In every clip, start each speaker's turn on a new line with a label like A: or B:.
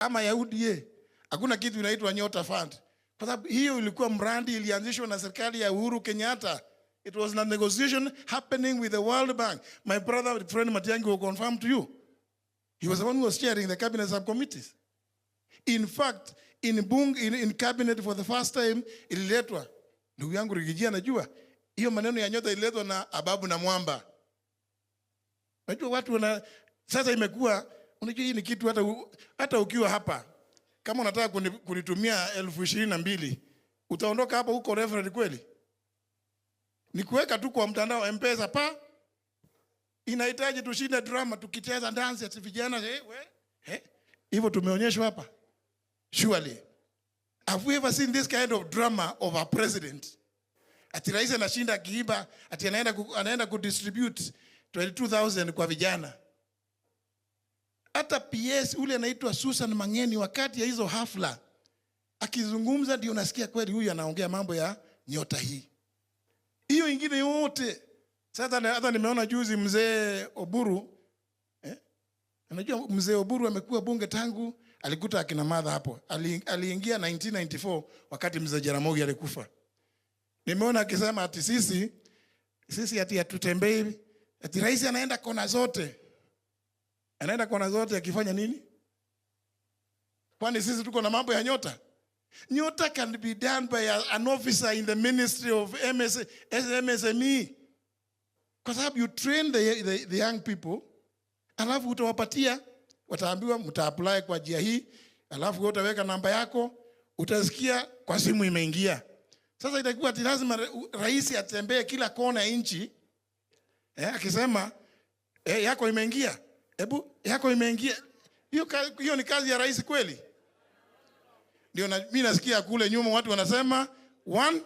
A: Ama ya UDA. Hakuna kitu inaitwa Nyota Fund. Kwa sababu hiyo ilikuwa mradi ilianzishwa na serikali ya Uhuru Kenyatta. It was a negotiation happening with the World Bank. My brother, friend Matiang'i, will confirm to you. He was the one who was chairing the cabinet subcommittees. In fact, in cabinet for the first time ililetwa. Ndugu yangu Riggy G anajua hiyo maneno ya Nyota ililetwa na Ababu Namwamba. Unajua watu wana sasa imekuwa, unajua hii ni kitu hata ukiwa hapa kama unataka kunitumia 22,000 utaondoka hapo huko referent kweli? Ni kuweka tu kwa mtandao M-Pesa pa. Inahitaji tushinde drama tukicheza dance ati vijana we, eh. Hivyo tumeonyeshwa hapa. Surely. Have we ever seen this kind of drama of a president? Ati rais anashinda akiiba, ati anaenda kudistribute 22,000 kwa vijana. Hata PS ule anaitwa Susan Mangeni wakati ya hizo hafla akizungumza ndio unasikia kweli huyu anaongea mambo ya nyota hii. Hiyo ingine yote. Sasa hata nimeona juzi mzee Oburu, Unajua mzee Oburu amekuwa bunge tangu alikuta akina Martha hapo. Aliingia 1994 wakati mzee Jaramogi alikufa. Nimeona akisema ati sisi ati hatutembei, ati rais anaenda kona zote. Anaenda kona zote akifanya nini? Kwani sisi tuko na mambo ya nyota? Nyota can be done by an officer in the Ministry of MSME. Kwa sababu you train the young people, alafu utawapatia, wataambiwa mta-apply kwa njia hii, alafu wewe utaweka namba yako, utasikia kwa simu imeingia. Sasa itakuwa ati lazima rais atembee kila kona ya nchi, akisema, yako imeingia. Hebu yako imeingia. Hiyo ni kazi ya rais kweli? Ndio mimi nasikia kule nyuma watu wanasema one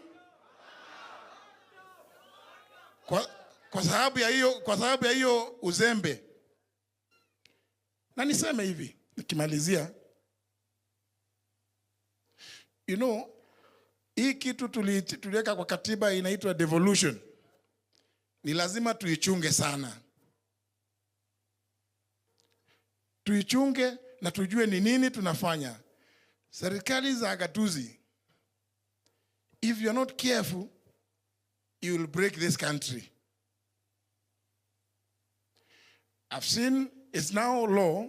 A: kwa sababu ya hiyo, kwa sababu ya hiyo uzembe. Na niseme hivi nikimalizia, hii kitu tuliweka kwa katiba inaitwa devolution. Ni lazima tuichunge sana. Tuichunge na tujue ni nini tunafanya. Serikali za gatuzi, if you are not careful, you will break this country. I've seen it's now law.